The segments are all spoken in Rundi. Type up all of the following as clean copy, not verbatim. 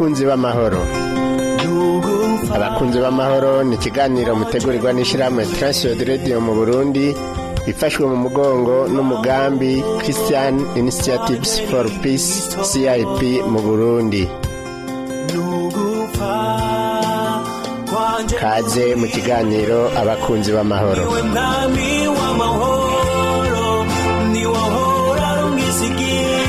Abakunzi b'amahoro. Abakunzi b'amahoro ni ikiganiro mutegurirwa n'ishyirahamwe Transworld Radio mu Burundi, ifashwe mu mugongo n'umugambi Christian Initiatives for Peace, CIP, mu Burundi. Kaze mu kiganiro Abakunzi b'amahoro. Mwami w'amahoro, ni wahora umwizigirwa.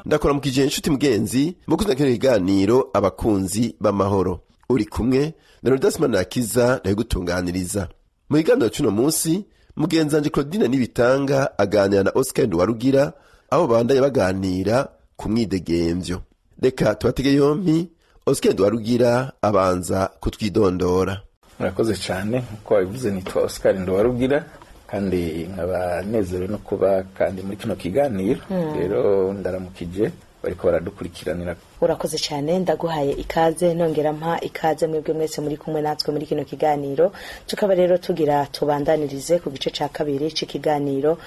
Ndakuramukije inshuti mugenzi mukunzi kino kiganiro Abakunzi b'amahoro. Uri kumwe na Rudasman Akiza, ndabigutunganiriza. Mu kiganiro cy'uno munsi, mugenzi wanje Claudine Nibitanga aganira na Oscar Nduwarugira, aho bandanye baganira ku mwidegemvyo. Reka tubatege yompi. Oscar Nduwarugira abanza kutwidondora. Murakoze cyane. Nkuko wabivuze, nitwa Oscar Nduwarugira, kandi nkaba nezerewe no kuba kandi muri kino kiganiro. Rero ndaramukije bariko baradukurikiranira. Urakoze cyane, ndaguhaye ikaze, nongera mpa ikaze mwebwe mwese muri kumwe natwe muri kino kiganiro. Tukaba rero tugira tubandanirize ku gice ca kabiri c'ikiganiro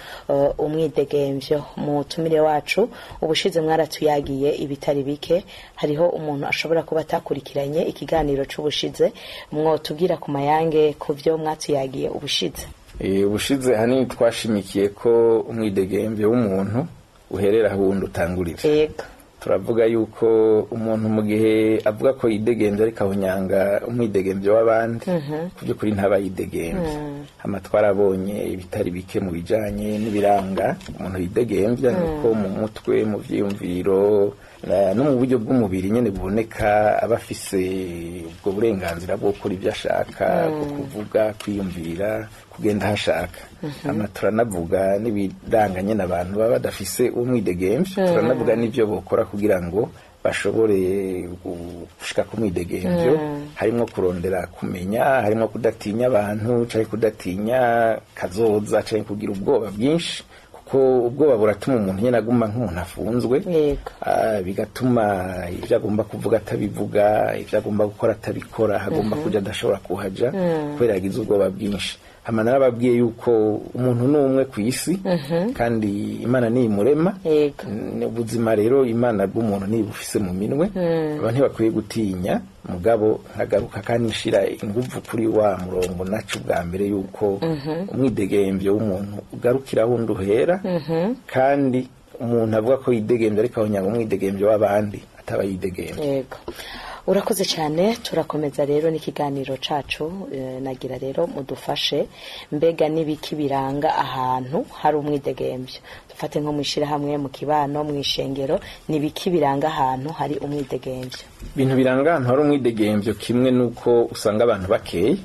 umwidegemvyo. Mutumire wacu, ubushize mwaratuyagiye ibitari bike. Hariho umuntu ashobora kuba atakurikiranye ikiganiro c'ubushize, mwotubwira ku mayange ku vyo mwatuyagiye ubushize? Ubushize hanini twashimikiye ko umwidegemvyo w'umuntu uherera aho uwundi utangurira. Turavuga yuko umuntu mu gihe avuga ko yidegemvye ariko ahonyanga umwidegemvyo w'abandi, ku by'ukuri ntaba yidegemvye. Hama twarabonye ibitari bike mu bijanye n'ibiranga umuntu yidegemvya, nuko mu mutwe, mu vyiyumviro no mu buryo bw'umubiri nyene buboneka, aba afise ubwo burenganzira bwo gukora ibyo ashaka, bwo kuvuga, kwiyumvira, kugenda aho ashaka. Hama turanavuga n'ibiranga nyene abantu baba badafise umwidegemvyo, turanavuga n'ivyo bokora kugira ngo bashobore gushika ku mwidegemvyo, harimwo kurondera kumenya, harimwo kudatinya abantu canke kudatinya kazoza canke kugira ubwoba bwinshi, kuko ubwoba buratuma umuntu nyene aguma nk'umuntu afunzwe. Bigatuma ibyo agomba kuvuga atabivuga, ibyo agomba gukora atabikora, agomba kuja adashobora kuhaja kubera yagize ubwoba bwinshi. Hama narababwiye yuko umuntu ni umwe ku isi, kandi Imana niyimurema. Ubuzima rero Imana bw'umuntu nibufise mu minwe, abantu ntibakwiye gutinya. Mugabo nkagaruka kandi nshira inguvu kuri wa murongo naco bwa mbere, yuko umwidegemvyo w'umuntu ugarukira aho undi uhera, kandi umuntu avuga ko yidegemvye ariko ahonyanga umwidegemvyo w'abandi ataba yidegemvye. Yego, urakoze cyane. Turakomeza rero n'ikiganiro cacu. Nagira rero mudufashe, mbega n'ibiki biranga ahantu hari umwidegemvyo? Dufate nko mw'ishirahamwe, mu kibano, mw'ishengero, n'ibiki biranga ahantu hari umwidegemvyo? Ibintu biranga ahantu hari umwidegemvyo, kimwe nuko usanga abantu bakeye,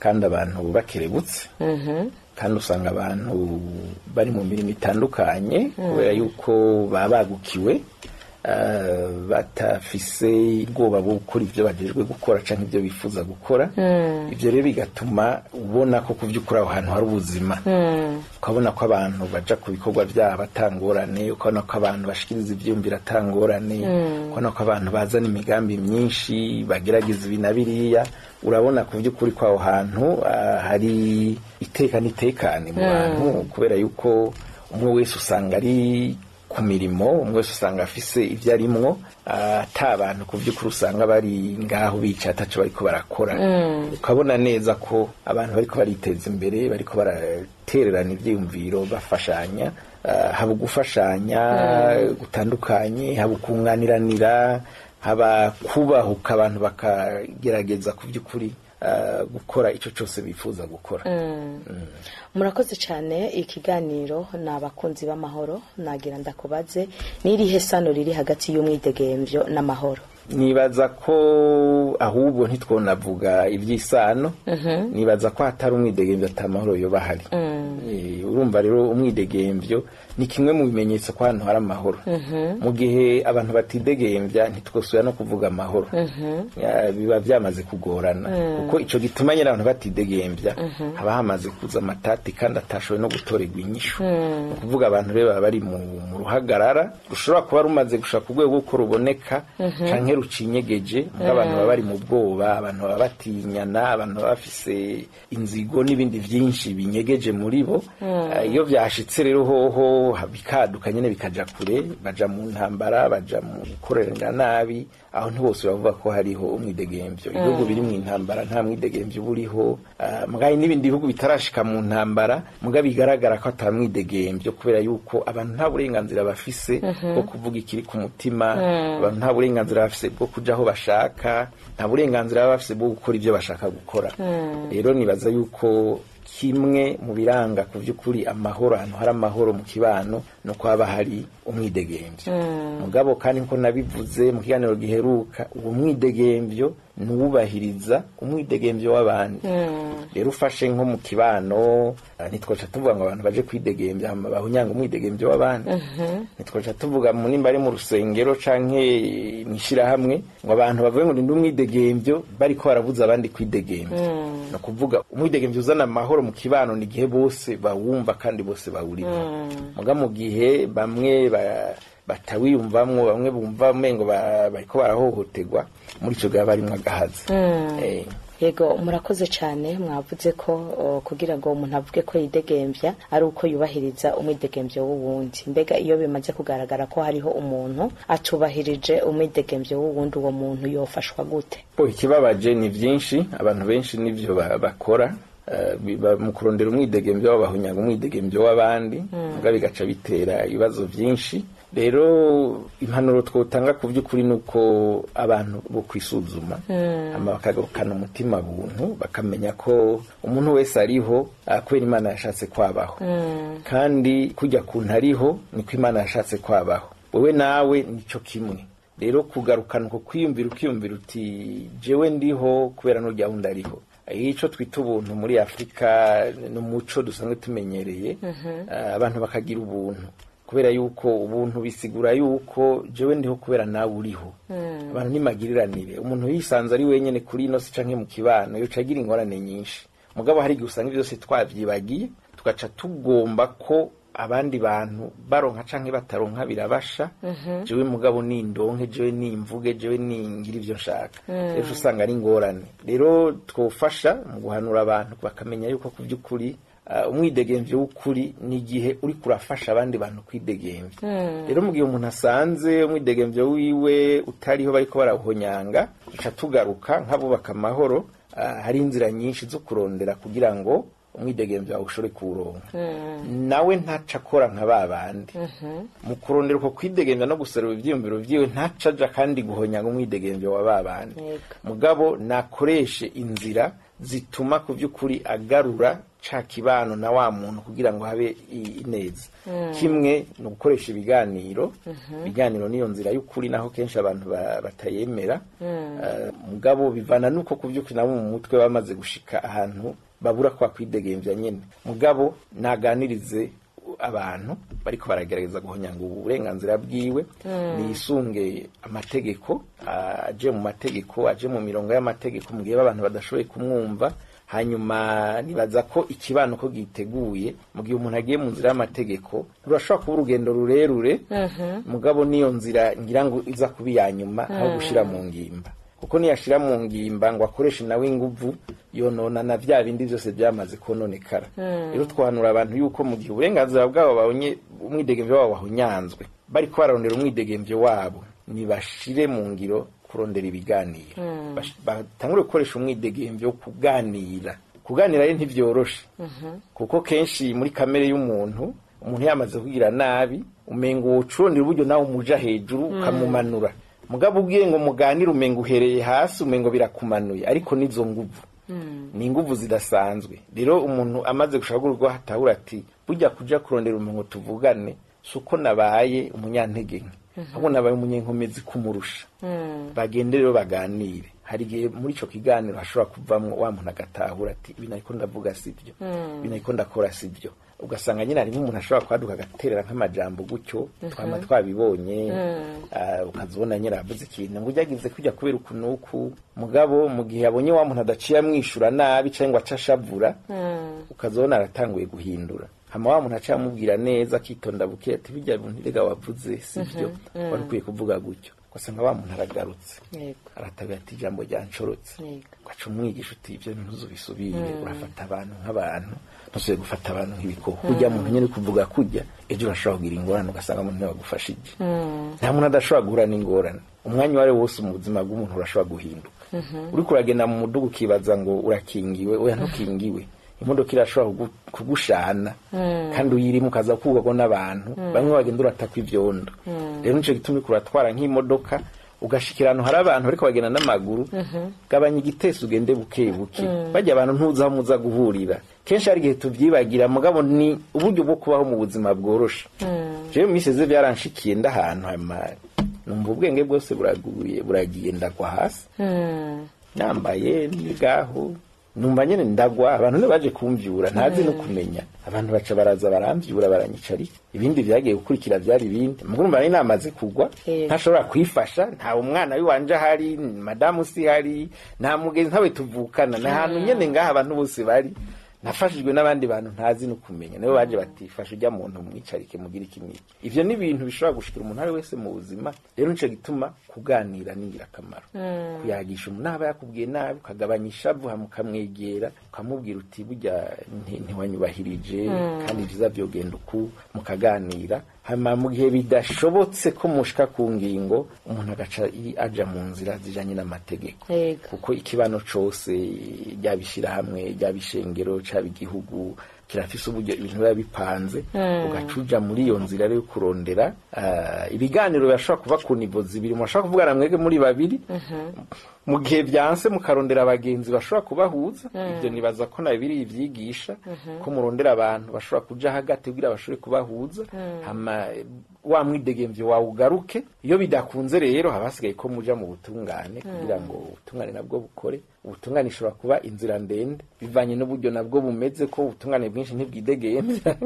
kandi abantu bakerebutse, kandi usanga abantu bari mu mirimo itandukanye, kubera yuko baba bagukiwe, batafise ubwoba bwo gukora ibyo bajejwe gukora canke ibyo bifuza gukora. Ibyo rero bigatuma ubona ko ku vy'ukuri aho hantu hari ubuzima, ukabona ko abantu baja ku bikorwa vyabo atangorane, ukabona ko abantu bashikiriza ivyiyumviro atangorane, ukabona ko abantu bazana imigambi myinshi, bagerageza ibi na biriya. Urabona ku vy'ukuri ko aho hantu hari iteka n'itekane mu bantu, kubera yuko umwe wese usanga ari ku mirimo, umwe wese usanga afise ivyo arimwo, ata abantu ku vy'ukuri usanga bari ngaho bicaye ataco bariko barakora. Ukabona neza ko abantu bariko bariteza imbere, bariko baratererana ivyiyumviro, bafashanya, haba ugufashanya gutandukanye, haba ukunganiranira, haba kubahuka, abantu bakagerageza ku vy'ukuri gukora ico cose bifuza gukora. Murakoze cyane. Ikiganiro ni Abakunzi b'amahoro. Nagira ndakubaze, n'irihe sano riri hagati y'umwidegemvyo n'amahoro? Nibaza ko ahubwo ntitwonavuga iby'isano. Nibaza ko hatari umwidegemvyo ata mahoro yoba ahari. Urumva rero, umwidegemvyo ni kimwe mu bimenyetso ko ahantu hari amahoro. Mu gihe abantu batidegemvya, ntitwosubira no kuvuga amahoro. Biba byamaze kugorana, kuko ico gituma nyine abantu batidegemvya, haba hamaze kuza amatati kandi atashoboye no gutorerwa inyishu. Ni ukuvuga abantu rero baba bari mu ruhagarara rushobora kuba rumaze gushaka ku rwego rw'uko ruboneka canke rucinyegeje, muga abantu baba bari mu bwoba, abantu baba batinyana, abantu baba bafise inzigo n'ibindi vyinshi binyegeje muri bo. Iyo vyashitse rero hoho Mugabo bikaduka nyene bikaja kure, baja mu ntambara, baja mu gukorera nabi, aho ntibose bavuga ko hariho umwidegemvyo. Ibihugu biri mu intambara nta mwidegemvyo buriho, mugabo n'ibindi bihugu bitarashika mu ntambara mugabo bigaragara ko ata mwidegemvyo, kubera yuko abantu nta burenganzira bafise bwo kuvuga ikiri ku mutima, abantu nta burenganzira bafise bwo kuja aho bashaka, nta burenganzira bafise bwo gukora ivyo bashaka gukora. Rero nibaza yuko kimwe mu biranga ku by'ukuri amahoro, ahantu hari amahoro mu kibano, no kwaba hari umwidegemvyo. Mugabo kandi nko nabivuze mu kiganiro giheruka, uwo mwidegemvyo nuwubahiriza umwidegemvyo w'abandi. Rero ufashe nko mu kibano, ntitwoca tuvuga ngo abantu baje kwidegemvya bahunyanga umwidegemvyo w'abandi. Ntitwoca tuvuga mu nimba ari mu rusengero canke mw'ishirahamwe ngo abantu bavuge ngo ndi umwidegemvyo bariko barabuza abandi kwidegemvya. No kuvuga umwidegemvyo uzana amahoro mu kibano ni gihe bose bawumva kandi bose bawurimo. Muga mu gihe bamwe batawiyumvamwo, bamwe bumva umengo bariko barahohoterwa, muri ico gihe barimwo agahazi. Yego, murakoze cyane. Mwavuze ko kugira ngo umuntu avuge ko yidegemvya ari uko yubahiriza umwidegemvyo w'uwundi. Mbega iyo bimaze kugaragara ko hariho umuntu atubahirije umwidegemvyo w'uwundi, uwo muntu yofashwa gute? Ikibabaje ni byinshi, abantu benshi nivyo bakora mu kurondera umwidegemvyo wabo, bahunyaga umwidegemvyo w'abandi, muga bigaca bitera ibibazo byinshi. Rero impanuro twotanga ku by'ukuri nuko abantu bo kwisuzuma, hama bakagarukana umutima buntu, bakamenya ko umuntu wese ariho kubera Imana yashatse kwabaho, kandi kujya kuntu ariho niko Imana yashatse kwabaho, wewe nawe nico kimwe. Rero kugarukana uko kwiyumvira, ukiyumvira uti jewe ndiho kubera n'urya wundi ariho. Ico twita ubuntu muri Afrika n'umuco dusanzwe tumenyereye, abantu bakagira ubuntu kubera yuko ubuntu bisigura yuko jewe ndiho kubera nawe uriho. Abantu nimagiriranire, umuntu yisanze ari wenyene kuri ino si canke mu kibano yoca agira ingorane nyinshi. Mugabo hari igihe usanga byose twavyibagiye, tugaca tugomba ko abandi bantu baronka canke bataronka birabasha. Jewe mugabo nindonke, jewe nimvuge, jewe ningira ivyo nshaka. Rero usanga ari ingorane. Rero twofasha mu guhanura abantu bakamenya yuko ku by'ukuri umwidegemvyo w'ukuri ni igihe uri kurafasha abandi bantu kwidegemvya. Rero mu gihe umuntu asanze umwidegemvyo wiwe utariho bariko barawuhonyanga, duca tugaruka nk'abubaka amahoro. Hari inzira nyinshi zo kurondera kugira ngo umwidegemvyo wawe ushobore kuwuronka. Nawe ntaca akora nka babandi mu kurondera uko kwidegemvya no guserura ivyiyumviro vyiwe, ntaca aja kandi guhonyanga umwidegemvyo wa babandi. Mugabo nakoreshe inzira zituma ku by'ukuri agarura ca kibano na wa muntu kugira ngo habe ineza. Kimwe ni ugukoresha ibiganiro. Ibiganiro niyo nzira y'ukuri, naho kenshi abantu batayemera. Mugabo bivana nuko ku by'ukuri nabo mu mutwe bamaze gushika ahantu babura kwa kwidegemvya nyene. Mugabo naganirize abantu bariko baragerageza guhonyanga uburenganzira bwiwe, nisunge amategeko, aje mu mategeko, aje mu mirongo y'amategeko mu gihe abantu badashoboye kumwumva. Hanyuma nibaza ko ikibano ko giteguye mu gihe umuntu agiye mu nzira y'amategeko, rurashobora kuba urugendo rurerure, mugabo niyo nzira ngira ngo iza kuba iya nyuma aho gushira mu ngimba, kuko niyashira mu ngimba ngo akoreshe nawe inguvu yonona na vya bindi byose byamaze kononekara. Rero twahanura abantu yuko mu gihe uburenganzira bwabo babonye umwidegemvyo wabo wahonyanzwe, bariko bararondera umwidegemvyo wabo, nibashire mu ngiro kurondera ibiganiro, batangure gukoresha umwidegemvyo wo kuganira. Kuganira rero ntivyoroshe, kuko kenshi muri kamere y'umuntu, umuntu yamaze kugira nabi umengo wocurondera uburyo nawe umuja hejuru ukamumanura. Mugabo ubwiye ngo muganire umengo uhereye hasi, umengo birakumanuye, ariko nizo nguvu ni inguvu zidasanzwe. Rero umuntu amaze gushaka urwo hatahura ati burya kuja kurondera umuntu tuvugane suko nabaye umunyantege nke, ahubwo nabaye umunyenkomezi kumurusha. Bagende rero baganire. Hari igihe muri ico kiganiro hashobora kuvamwo wa muntu agatahura ati ibi nariko ndavuga sivyo, ibi nariko ndakora sivyo. Ugasanga nyine harimo umuntu ashobora kwaduka agaterera nk'amajambo gutyo, twama twabibonye. Ukazibona nyine avuze ikintu ngo ujyagize kujya kubera uku n'uku, mugabo mu gihe abonye wa muntu adaciye amwishura nabi canke ngo ace ashavura, ukazibona aratanguye guhindura. Hama wa muntu aca amubwira neza akitonda buke ati bijya bintu rega wavuze sivyo, wari ukwiye kuvuga gutyo. Ugasanga wa muntu aragarutse, aratabira ati ijambo ryancorotse, ugaca umwigisha uti ibyo ntuzubisubire, urafata abantu nk'abantu, ntusubiye gufata abantu nk'ibikoko. Kurya muntu nyine kuvuga kurya, ejo urashobora kugira ingorane, ugasanga umuntu ntibagufashije. Nta muntu adashobora guhura n'ingorane. Umwanya uwo ari wo wose mu buzima bw'umuntu urashobora guhinduka. Uriko uragenda mu muduga ukibaza ngo urakingiwe, oya ntukingiwe. Imodoka irashobora kugushana kandi uyirimo ukaza kugwako n'abantu bamwe bagenda uratakwa ivyondo. Rero nico gituma uriko uratwara nk'imodoka ugashikira ahantu hari abantu bariko bagenda n'amaguru, gabanya igiteso ugende buke buke. Barya abantu ntuzi aho muza guhurira. Kenshi hari igihe tuvyibagira, mugabo ni uburyo bwo kubaho mu buzima bworoshe. Jewe mu minsi iheze vyaranshikiye ndahantu hama numva ubwenge bwose buraguye, buragiye, ndagwa hasi nambaye nigaho, numva nyene ndagwa. Abantu ne baje kumvyura, ntazi no kumenya. Abantu baca baraza baramvyura, baranyicarika. Ibindi vyagiye gukurikira vyari ibindi. Mugabo urumva nari namaze kugwa, ntashobora kwifasha, nta umwana wiwanje ahari, madamu si hari, nta mugenzi, ntawe tuvukana, ni ahantu nyene ngaha abantu bose bari. Nafashijwe n'abandi bantu ntazi no kumenya, nibo baje batifasha ujya muntu mwicarike mugire iki n'iki. Ivyo ni ibintu bishobora gushikira umuntu ari wese mu buzima. Rero nico gituma kuganira ni ingirakamaro. Kuyagisha umuntu aba yakubwiye nabi, ukagabanya ishavu, hama ukamwegera ukamubwira uti burya ntiwanyubahirije, kandi vyiza vyogenda uku, mukaganira. Hama mu gihe bidashobotse ko mushika ku ngingo, umuntu agaca aja mu nzira zijanye n'amategeko. Kuko ikibano cose, ryaba ishirahamwe, ryaba ishengero, caba igihugu, kirafise uburyo ibintu biba bipanze. Ugaca uja muri iyo nzira rero yo kurondera ibiganiro. Birashobora kuba ku nivo zibiri: murashobora kuvugana mwebwe muri babiri, mu gihe byanse mukarondera abagenzi bashobora kubahuza. Ibyo nibaza ko na biri ivyigisha ko murondera abantu bashobora kuja hagati kugira bashobore kubahuza, hama wa mwidegemvyo wawe ugaruke. Iyo bidakunze rero, haba hasigaye ko muja mu butungane kugira ngo ubutungane nabwo bukore. Ubutungane ishobora kuba inzira ndende bivanye n'uburyo nabwo bumeze, ko ubutungane bwinshi ntibwidegemvya,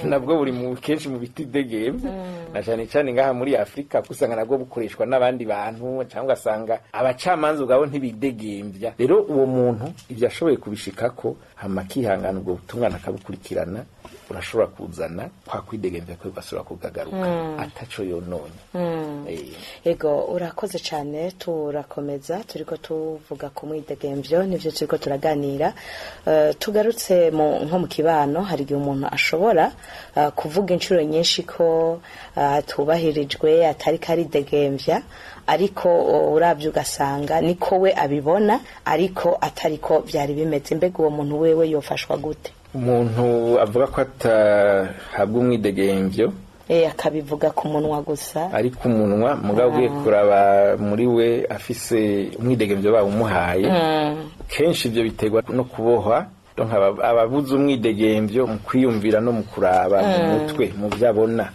nabwo buri mu kenshi mu bitidegemvya, na cane cane ngaha muri Afrika, kuko usanga nabwo bukoreshwa n'abandi bantu, cyangwa ugasanga abacamanza ubwabo ntibidegemvya. Rero uwo muntu ivyo ashoboye kubishikako, hama akihangana, ubwo butungane akabukurikirana, urashobora kuzana kwa kwidegemvya kwe ugasubira kugagaruka ataco yononye. Ego, urakoze cyane. Turakomeza, turiko tuvuga ku mwidegemvyo, nivyo turiko turaganira. Tugarutse nko mu kibano, hari igihe umuntu ashobora kuvuga inshuro nyinshi ko atubahirijwe, atari karidegemvya, ariko uravye ugasanga niko we abibona, ariko atariko vyari bimeze. Mbega uwo muntu wewe yofashwa gute? Umuntu avuga ko atahabwa umwidegemvyo, Akabivuga ku munwa gusa, ari ku munwa, mugabo ugiye kuraba muri we afise umwidegemvyo bawumuhaye. Kenshi ivyo biterwa no kubohwa. Donc ababuze umwidegemvyo mu kwiyumvira no mu kuraba mu mutwe, mu vyo abona.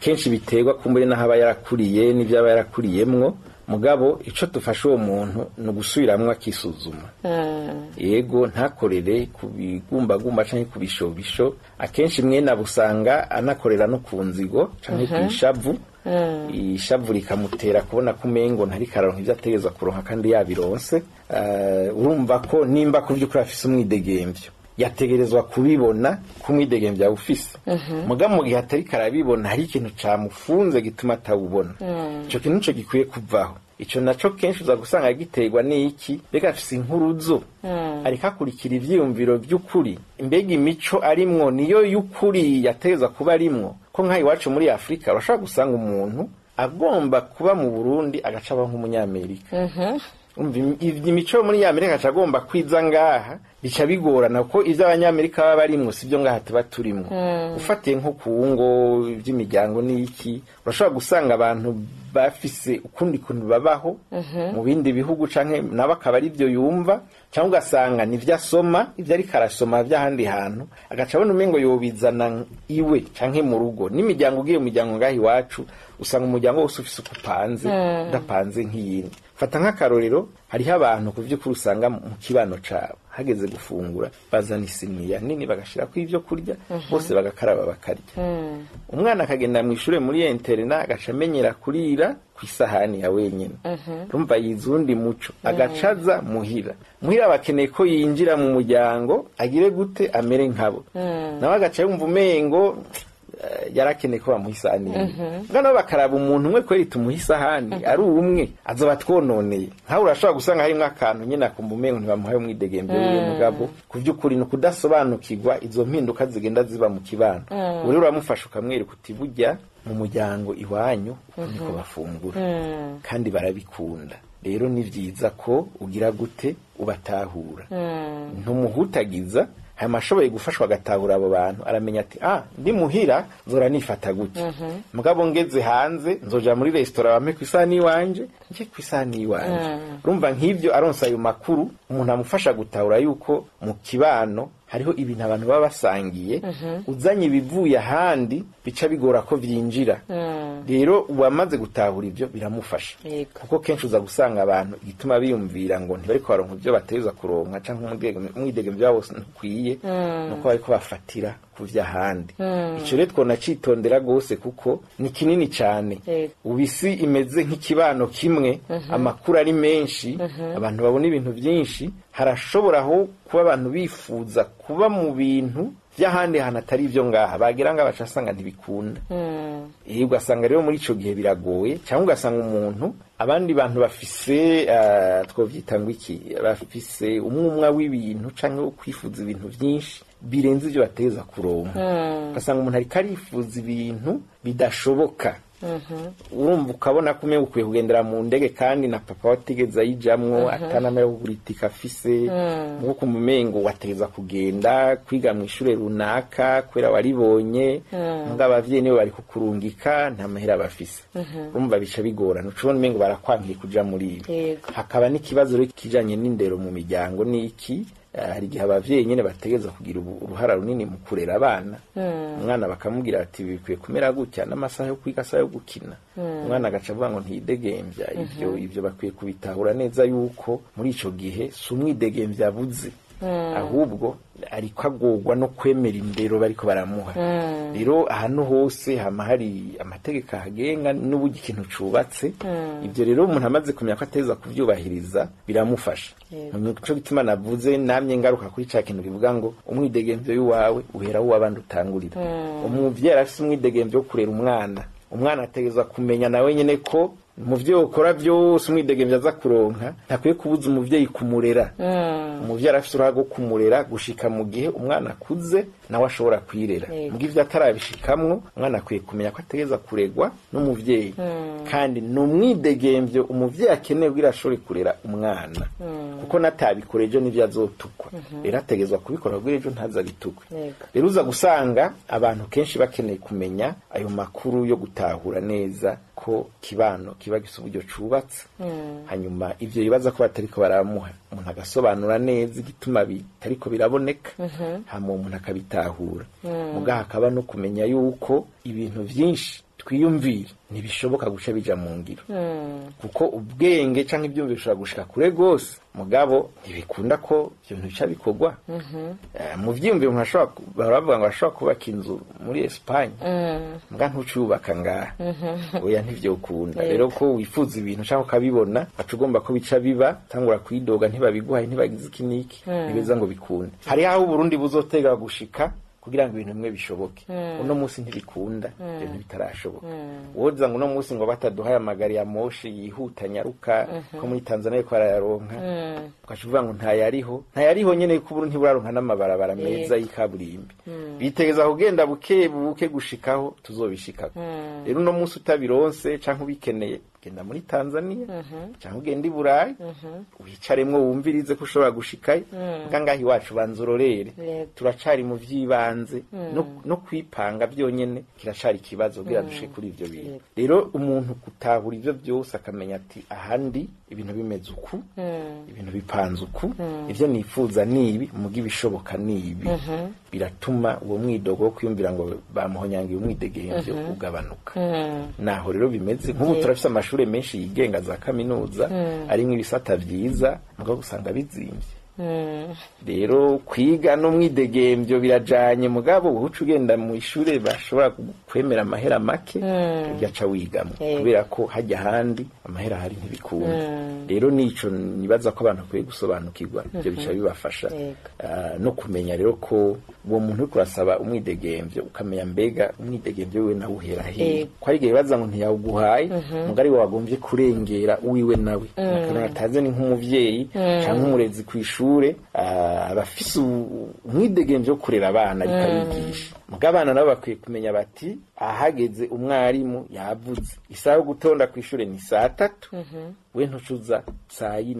Kenshi biterwa kumbure n'aho aba yarakuriye n'ivyo aba yarakuriyemwo. Mugabo ico dufasha uwo muntu ni ugusubiramwo akisuzuma. Yego, ntakorere ku bigumbagumba canke ku bishobisho. Akenshi mwene abo usanga anakorera no ku nzigo canke kw'ishavu. Ishavu rikamutera kubona ko umengo ntariko araronka ivyo ategerezwa kuronka kandi yabironse. Urumva ko nimba ku vy'ukuri afise umwidegemvyo, yategerezwa kubibona ko umwidegemvyo awufise. Mugabo mu gihe atariko arabibona, hari ikintu camufunze gituma atawubona. Ico kintu nico gikwiye kuvaho. Ico naco kenshi uza gusanga giterwa n'iki? Mbega afise inkuruzo? Ariko akurikira ivyiyumviro vy'ukuri? Mbega imico arimwo niyo y'ukuri yategerezwa kuba arimwo? Ko nk'aha iwacu muri Afurika urashobora gusanga umuntu agomba kuba mu Burundi agaca aba nk'umunyamerika. Umva, imico yo muri Amerika agaca agomba kwiza ngaha, bica bigorana, kuko ivyo abanyamerika baba barimwo sivyo ngaha tuba turimwo. Ufatiye nko ku ngo vy'imiryango n'iki, urashobora gusanga abantu bafise ukundi kuntu babaho mu bindi bihugu, canke nabo akaba ari vyo yumva, cyangwa ugasanga nivyo asoma, ivyo ariko arasoma vy'ahandi hantu, agaca abona umengo yobizana iwe canke mu rugo n'imiryango. Ugiye mu miryango ngaha iwacu, usanga umuryango wose ufise uko upanze, udapanze nk'iyindi. Fata nk'akarorero, hariho abantu ku vy'ukuri usanga mu kibano cabo hageze gufungura bazana isiniya nini, bagashirako ivyo kurya, bose bagakaraba, bakarya. Umwana akagenda mw'ishure muri internat, agaca amenyera kurira kw'isahani ya wenyene. Urumva yize uwundi muco. Agacaza muhira, muhira bakeneye ko yinjira mu muryango, agire gute, amere nkabo, nawe agaca yumva umengo yarakeneye ko bamuha isahani imwe, nabo bakaraba umuntu umwe kweri tumuha isahani ari umwe azoba twononeye. Nkawe urashobora gusanga harimwo akantu nyine akumva umengo ntibamuhaye umwidegemvyo wiwe, mugabo ku vy'ukuri ni ukudasobanukirwa izo mpinduka zigenda ziba mu kibano. Uri uramufasha ukamwereka uti burya mu muryango iwanyu uku niko bafungura kandi barabikunda, rero ni vyiza ko ugira gute ubatahura, ntumuhutagiza. Hanyuma ashoboye gufashwa agatahura abo bantu, aramenya ati ndi muhira nzora nifata gutya, mugabo ngeze hanze nzoja muri resitora bampe ku isahani iwanje, nje ku isahani iwanje. Urumva nk'ivyo aronse ayo makuru, umuntu amufasha gutahura yuko mu kibano hariho ibintu abantu baba basangiye, uzanye ibivuye ahandi bica bigora ko vyinjira. Rero uwamaze gutahura ivyo biramufasha, kuko kenshi uza gusanga abantu igituma biyumvira ngo ntibariko baronka ivyo bategerezwa kuronka canke umwidegemvyo wabo ntukwiye, nuko bariko bafatira ku vy'ahandi. Ico rero twonacitondera gose kuko ni kinini cane. Ubu isi imeze nk'ikibano kimwe, amakuru ari menshi, abantu babona ibintu vyinshi, harashobora aho kuba abantu bifuza kuba mu bintu vy'ahandi hantu atari ivyo ngaha, bagira ngo baca asanga ntibikunda. Ugasanga rero muri ico gihe biragoye, cyangwa ugasanga umuntu abandi bantu bafise twovyita ngo iki, bafise umwumwa w'ibintu canke wo kwifuza ibintu vyinshi birenze ivyo bateza kuronka. Ugasanga umuntu ariko arifuza ibintu bidashoboka. Urumva ukabona ko umengo ukwiye kugendera mu ndege kandi na papa watigeze ayijamwo, atanamara kugura itike afise, nko kumumengo wategeza kugenda kwiga mu ishure runaka kubera waribonye, muga abavyeyi nibo bari kukurungika nta mahera bafise. Urumva bica bigorana, ucubona umengo barakwankiye kuja muri ibi. Hakaba n'ikibazo rero kijanye n'indero mu miryango n'iki, hari igihe abavyeyi nyene bategeza kugira uruhara runini mu kurera abana. Umwana bakamubwira ati bikwiye kumera gutya, n'amasaha yo kwiga, asaha yo gukina. Umwana agaca avuga ngo ntiyidegemvya. Ivyo bakwiye kubitahura neza yuko muri ico gihe si umwidegemvya abuze, ahubwo ariko agorwa no kwemera indero bariko baramuha. Rero ahantu hose hama hari amategeko ahagenga n'uburyo ikintu cubatse. Ivyo rero umuntu amaze kumenya ko ateza kuvyubahiriza biramufasha. Nico gituma navuze namye ngaruka kuri ca kintu kivuga ngo umwidegemvyo w'iwawe uhera uw'abandi utangurira. Umuvyeyi arafise umwidegemvyo wo kurera umwana, umwana ategerezwa kumenya nawe nyene ko mu vyo ukora byose umwidegemvyo aza kuronka ntakwiye kubuza umuvyeyi kumurera. Umuvyeyi arafise uruhara rwo kumurera gushika mu gihe umwana akuze nawe ashobora kwirera. Muga ivyo atarabishikamwo, umwana akwiye kumenya ko ategerezwa kuregwa n'umuvyeyi, kandi ni umwidegemvyo umuvyeyi akeneye kugira ashobore kurera umwana, kuko natabikora ejo nivyo azotukwa. Rero ategerezwa kubikora kugira ejo ntazabitukwe. Rero uza gusanga abantu kenshi bakeneye kumenya ayo makuru yo gutahura neza ko kibano kiba gifise uburyo cubatse. Hanyuma ivyo bibaza ko batariko baramuha, umuntu agasobanura neza igituma bitariko biraboneka, hama umuntu akabitahura. Muga hakaba no kumenya yuko ibintu vyinshi twiyumvira ntibishoboka guca bija mu ngiro, kuko ubwenge canke ivyumviro bishobora gushika kure gose, mugabo ntibikunda ko ivyo bintu bica bikorwa. Mu vyiyumviro umuntu ashobora baravuga ngo ashobora kubaka inzu muri Espagne, muga ntucubaka ngaha, oya ntivyokunda. Rero ko wifuza ibintu canke ukabibona aca ugomba ko bica biba, tangura kwidoga ntibabiguhaye, ntibagize iki n'iki, ntibeza ngo bikunde. Hari aho Uburundi buzotega gushika kugira ngo ibintu bimwe bishoboke. Uno munsi ntibikunda, ibintu bitarashoboka. Woza ngo uno munsi ngo bataduhaye amagari ya moshi yihuta nyaruka ko muri Tanzania ko arayaronka, ugaca uvuga ngo ntayariho nyene ko Uburundi ntiburaronka n'amabarabara meza y'ikaburimbi. Bitegeza kugenda buke buke gushikaho tuzobishikako. Rero uno munsi utabironse canke ubikeneye, genda muri Tanzania canke ugenda i Burayi, wicaremwo wumvirize ko ushobora gushikayo. Muga ngaha iwacu banza urorere, turacari mu vy'ibanze, no kwipanga vyonyene kiracari ikibazo kugira dushike kuri ivyo bintu. Rero umuntu gutahura ivyo vyose akamenya ati ahandi ibintu bimeze uku, ibintu bipanze uku, ivyo nifuza nibi, muga ibishoboka nibi, biratuma uwo mwidogo wo kwiyumvira ngo bamuhonyangiye umwidegemvyo ugabanuka. Naho rero bimeze nk'ubu turafise amashure menshi yigenga za kaminuza arimwo ibisata vyiza, mugabo usanga bizimvye. Rero kwiga n'umwidegemvyo birajanye, mugabo uca ugenda mu ishure bashobora kwemera amahera make, ugaca wigamo, kubera ko hajya ahandi amahera ahari ntibikunda. Rero nico nibaza ko abantu bakwiye gusobanukirwa, ibyo bica bibafasha no kumenya rero ko uwo muntu uriko urasaba umwidegemvyo, ukamenya mbega umwidegemvyo wiwe nawe uhera hehe, ko ari igihe baza ngo ntiyawuguhaye, mugari wagombye kurengera uwiwe nawe. Akantu atazi ni nk'umuvyeyi canke umurezi kw'ishure, aba afise umwidegemvyo wo kurera abana ariko abigisha, muga abana nabo bakwiye kumenya bati ahageze umwarimu yavuze isaha yo gutonda kw'ishure ni saa 3, we ntucuza saa 4,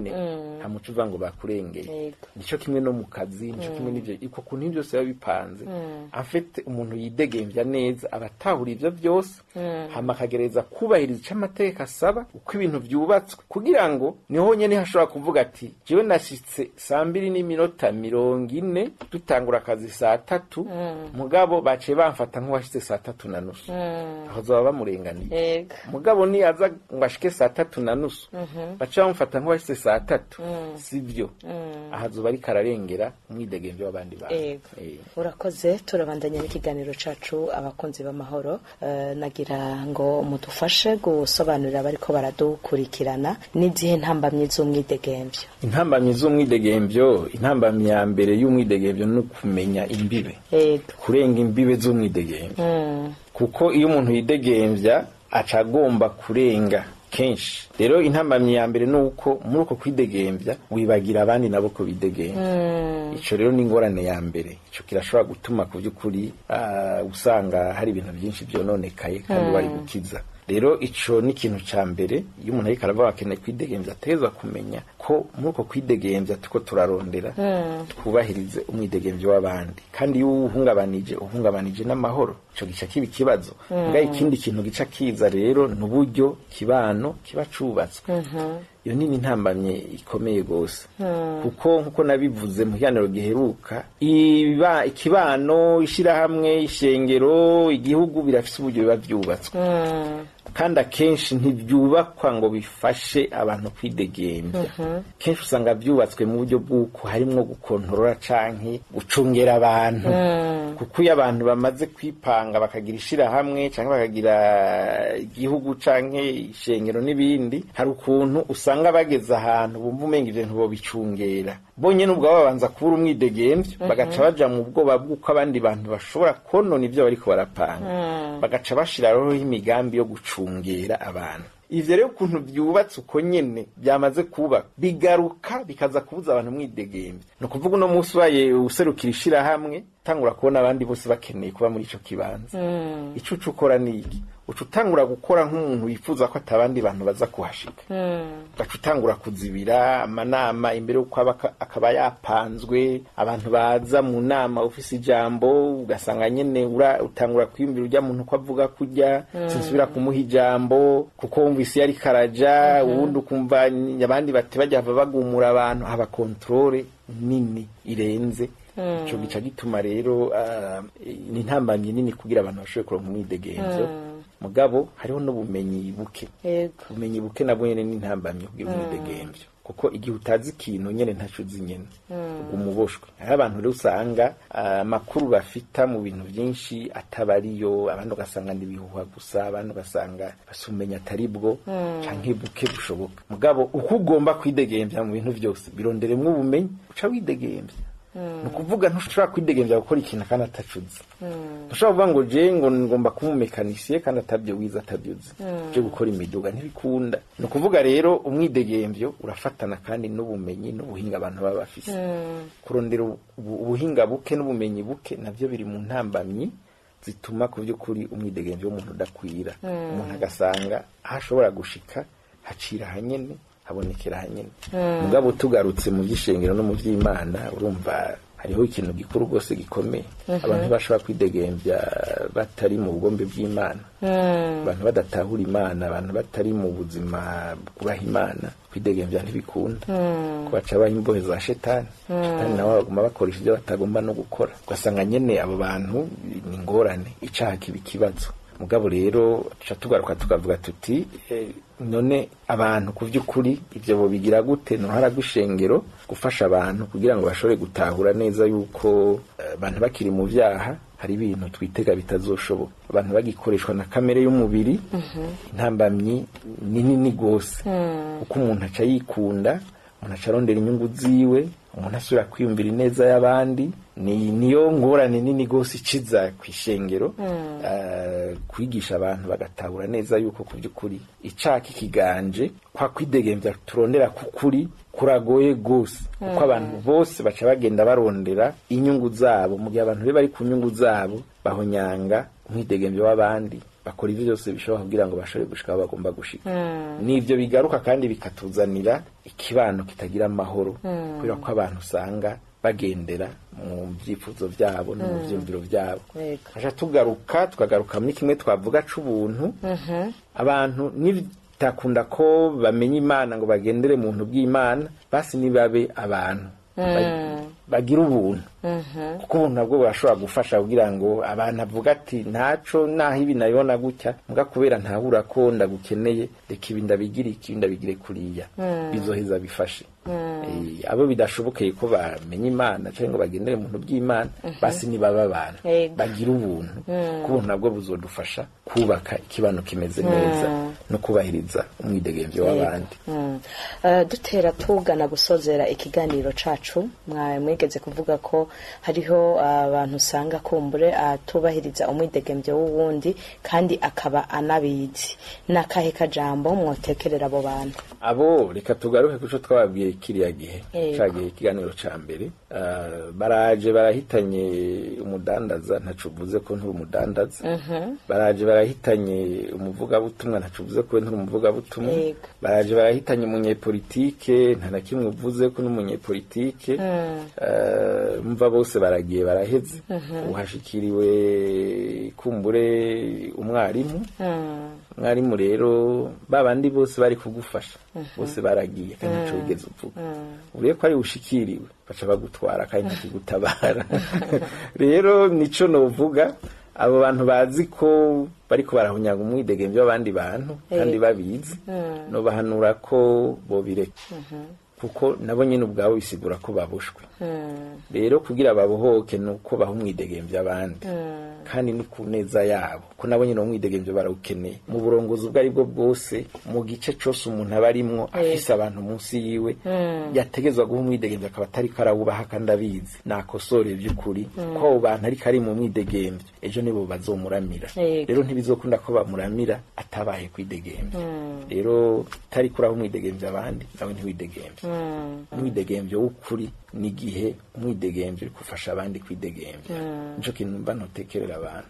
nta uva ngo bakurengeye. Nico kimwe no mu kazi, nico kimwe n'ivyo, iko kuntu byose biba bipanze. En fait, umuntu yidegemvya neza abatahura ivyo byose, hama akagereza kubahiriza ico amategeko asaba, uko ibintu vyubatswe, kugira ngo niho nyene hashobora kuvuga ati jewe nashitse saa 2:40, dutangura akazi saa 3, mugabo baciye bamfata nk'uwashitse saa 3:30, aho zoba bamurenganiye. Mugabo ni aza ngo ashike saa 3:30, baca bamufata nk'uwashitse saa 3, sivyo, aha zoba ariko ararengera umwidegemvyo w'abandi bantu. Urakoze. Turabandanya n'ikiganiro cacu abakunzi b'amahoro. Nagira ngo mudufashe gusobanurira abariko baradukurikirana n'izihe ntambamyi z'umwidegemvyo. Intambamyi z'umwidegemvyo, intambamyi ya mbere y'umwidegemvyo ni ukumenya imbibe, kurenga imbibe z'umwidegemvyo, kuko iyo umuntu yidegemvya aca agomba kurenga kenshi. Rero intambamyi ya mbere nuko muri uko kwidegemvya wibagira abandi nabo ko bidegemvya. Ico rero ni ingorane ya mbere. Ico kirashobora gutuma ku by'ukuri usanga hari ibintu byinshi byononekaye kandi wari gukiza. Rero ico ni ikintu ca mbere, iyo umuntu ariko aravuga akeneye kwidegemvya, ategerezwa kumenya ko muri uko kwidegemvya tuko turarondera twubahirize umwidegemvyo w'abandi, kandi iyo uhungabanije uhungabanije n'amahoro, ico gica kiba ikibazo. Ngaho ikindi kintu gica kiza rero ni uburyo kibano kiba cubatswe. Iyo nini intambamye ikomeye gose, kuko nkuko nabivuze mu kiganiro giheruka, ikibano, ishirahamwe, ishengero, igihugu birafise uburyo biba vyubatswe, kandi akenshi ntibyubakwa ngo bifashe abantu kwidegemvya. Kenshi usanga byubatswe mu buryo bw'uko harimwo gukontorora canke gucungera abantu, kuko iyo abantu bamaze kwipanga bakagira ishirahamwe canke bakagira igihugu canke ishengero n'ibindi, hari ukuntu usanga bageze ahantu bumva umenga ivyo bintu bobicungera bonyene ubwabo, babanza kubura umwidegemvyo, bagaca baja mu bwoba bw'uko abandi bantu bashobora konona ivyo bariko barapanga, bagaca bashiraho imigambi yo gucungera abantu. Ivyo rero ukuntu byubatse uko nyene byamaze kuba bigaruka bikaza kubuza abantu mwidegemvya. No kuvuga uno munsi ubaye userukira ishirahamwe, tangura kubona abandi bose bakeneye kuba muri ico kibanza, ico uca ukora ni iki? Uca utangura gukora nk'umuntu wifuza ko atabandi bantu baza kuhashika, ugaca utangura kuzibira amanama imbere y'uko akaba yapanzwe, abantu baza mu nama ufise ijambo, ugasanga nyene utangura kwiyumvira urya muntu ko avuga kurya, sinsubira kumuha ijambo kuko wumvise yari karaja, uwundi ukumva abandi bati bajya bagumura abantu, haba controle nini irenze. Ico gica gituma rero ni intambamyi nini kugira abantu bashobore kuronka umwidegemvyo. Mugabo hariho n'ubumenyi buke, ubumenyi buke nabwo nyene ni intambamyi kugira umwidegemvyo, kuko igihe utazi ikintu nyene ntaco uzi nyene uguma uboshwe. Hari abantu rero usanga amakuru bafita mu bintu byinshi atabariyo, abandi ugasanga ni ibihuha gusa, abandi ugasanga basumenya atari bwo canke buke bushoboka. Mugabo uko ugomba kwidegemvya mu bintu byose bironderemwo ubumenyi, uca widegemvya. Ni ukuvuga ntushobora kwidegemvya gukora ikintu kandi atacuzi. Ntushobora kuvuga ngo je ngo ngomba kuba umumekanisiye kandi atabyo wize atabyuzi, byo gukora imiduga ntibikunda. Ni ukuvuga rero umwidegemvyo urafatana kandi n'ubumenyi n'ubuhinga abantu baba bafise. Kurondera ubuhinga buke n'ubumenyi buke navyo biri mu ntambamyi zituma ku by'ukuri umwidegemvyo w'umuntu udakwira. Umuntu agasanga aho ashobora gushika hacira hanyene, habonekera hanyene. Mugabo tugarutse mu by'ishengero no mu by'Imana, urumva hariho ikintu gikuru rwose gikomeye. Abantu bashobora kwidegemvya batari mu bugombe bw'Imana, abantu badatahura Imana, abantu batari mu buzima bwubaha Imana, kwidegemvya ntibikunda. Kubaca baha imbohe za shetani, shetani nawe baguma bakoresha ibyo batagomba no gukora, ugasanga nyene abo bantu ni ingorane, icaha kiba ikibazo. Mugabo rero tuca tugaruka tukavuga tuti none abantu ku by'ukuri ivyo bobigira gute? N'uruhara rw'ishengero Gufasha abantu kugira ngo bashobore gutahura neza yuko abantu bakiri mu vyaha hari ibintu twitega bitazoshoboka, abantu bagikoreshwa na kamere y'umubiri. Intambamyi ni nini gose, kuko umuntu aca yikunda, umuntu aca arondera inyungu ziwe, umuntu asubira kwiyumvira ineza y'abandi. Ni niyo ngorane nini gose iciza kw'ishengero. Kwigisha abantu bagatahura neza yuko ku by'ukuri icaha kikiganje, kwa kwidegemvya turondera kukuri kuragoye gose, kuko abantu bose baca bagenda barondera inyungu zabo. Mu gihe abantu be bari ku nyungu zabo, bahonyanga umwidegemvyo w'abandi, bakora ivyo byose bishoboka kugira ngo bashobore gushika aho bagomba gushika. Nivyo bigaruka kandi bikatuzanira ikibano kitagira amahoro, kubera ko abantu usanga bagendera mu byifuzo byabo no mu vyiyumviro byabo. Aja tugaruka, tukagaruka muri kimwe twavuga c'ubuntu. Abantu nibitakunda ko bamenya Imana ngo bagendere mu buntu bw'Imana, basi nibabe abantu bagira ubuntu, kuko ubuntu nabwo burashobora gufasha kugira ngo abantu avuga ati: "Ntaco, naho ibi nabibona gutya, mbwa kubera ntahura ko ndagukeneye, reka ibi ndabigire, iki ndabigire kuriya." Bizoheza bifashe. Abo bidashobokeye ko bamenya Imana cyangwa ngo bagendere mu buntu bw'Imana, basi nibaba abantu bagira ubuntu, kuko ubuntu nabwo buzodufasha kubaka ikibano kimeze neza no kubahiriza umwidegemvyo w'abandi. Dutera tugana gusozera ikiganiro cacu, mwigeze kuvuga ko hariho abantu usanga kumbure atubahiriza umwidegemvyo w'uwundi kandi akaba anabizi. N'akahe kajambo mwotekerera abo bantu? Abo, reka tugaruke kuco twababwiye kiriya gihe, ca gihe ikiganiro ca mbere. Baraje barahitanye umudandaza, ntaco uvuze ko nturi umudandaza. Baraje barahitanye umuvugabutumwa, ntaco uvuze ko nturi umuvugabutumwa. Baraje barahitanye umunyepolitike, nta na kimwe uvuze ko n'umunyepolitike. Mva bose baragiye baraheze, uhashikiriwe kumbure umwarimu. Umwarimu rero, babandi bose bari kugufasha bose baragiye, kandi ntaco wigeze uvuga. Uriye ko ari ushikiriwe, baca bagutwara kandi ntakigutabara. Rero nico novuga, abo bantu bazi ko bariko barahunyaga umwidegemvyo w'abandi bantu kandi babizi, nobahanura ko bobireka, kuko nabo nyene ubwabo bisigura ko baboshwe. Rero kugira babohoke nuko baha umwidegemvyo abandi, kandi ni ku neza yabo, ko nabo nyene umwidegemvyo barawukeneye mu burongozi ubwo aribwo bwose, mu gice cose umuntu aba arimwo afise abantu munsi yiwe yategezwa guha umwidegemvyo, akaba atariko arawubaha kandi abizi. Nakosore by'ukuri, ko abo bantu ariko ari mu mwidegemvyo, ejo nibo bazomuramira. Rero ntibizokunda ko bamuramira atabaye kwidegemvya. Rero utari kuraha umwidegemvyo abandi, nawe ntiwidegemvya. Umwidegemvyo w'ukuri ni igihe umwidegemvyo uri gufasha abandi kwidegemvya. Nico kintu mba ntotekerera abantu.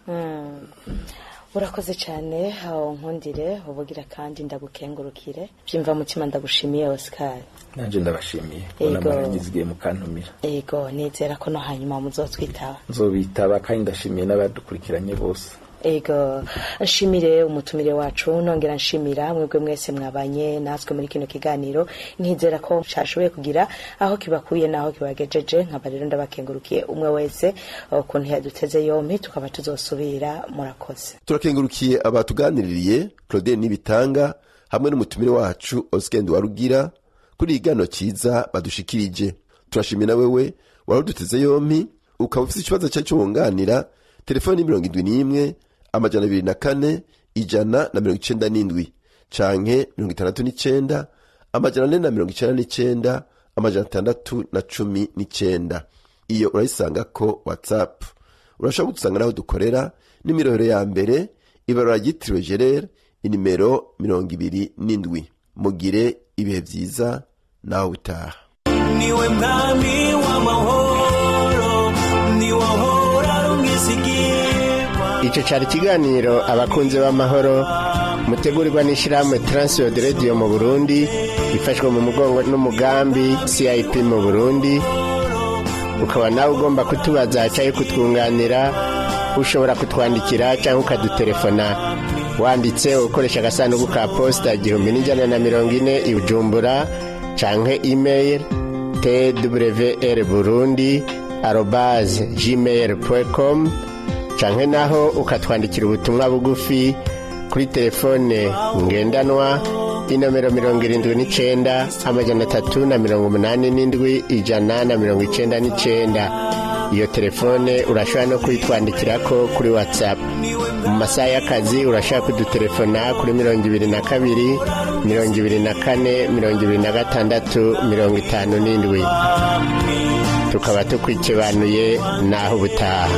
Urakoze cyane. Aho nkundire ubugira kandi ndagukengurukire byimva mutima, ndagushimiye Oscar. Nanje ndabashimiye kubona mwaragize igihe mukantumira. Ego, nizera ko no hanyuma muzotwitaba. Nzobitaba, kandi ndashimiye n'abadukurikiranye bose. Ego, nshimire umutumire wacu, nongera nshimira mwebwe mwese mwabanye natwe muri kino kiganiro. Nkizera ko cyashoboye kugira aho kibakuye n'aho kibagejeje. Nkaba rero ndabakengurukiye umwe wese ukuntu yaduteze yompi, tukaba tuzosubira. Murakoze. Turakengurukiye abatuganiririye, Claudine Nibitanga hamwe n'umutumire wacu Oscar Warugira, kuri igano cyiza badushikirije. Turashimira na wewe waruduteze yompi. Ukaba ufite ikibazo cyacu wunganira, telefoni 71 204 197 canke 69 499 619. Iyo urayisanga ko WhatsApp. Urashobora kudusanga naho dukorera, n'imirohero ya mbere, ibarura ryitiriwe Gerere, inimero 27. Mugire ibihe byiza nawe utaha. Niwe mwami w'amahoro, niwe ahora ari umwizigirwa. Icyo cyari ikiganiro Abakunzi b'Amahoro, mutegurirwa n'ishyirahamwe Transworld Radio mu Burundi, ifashwe mu mugongo n'umugambi CIP mu Burundi. Ukaba nawe ugomba kutubaza cyangwa kutwunganira, ushobora kutwandikira cyangwa ukadutelefona wanditse ukoresha agasanduku ka posita 1140 i Bujumbura, canke email twrburundi@gmail.com, canke naho ukatwandikira ubutumwa bugufi kuri telefone ngendanwa. Inomero 79 387 199. Iyo telefone urashobora no kuyitwandikirako kuri WhatsApp. Mu masaha y'akazi urashobora kudutelefona kuri 22 24 26 57. Tukaba tukwikibanuye naho ubutaha.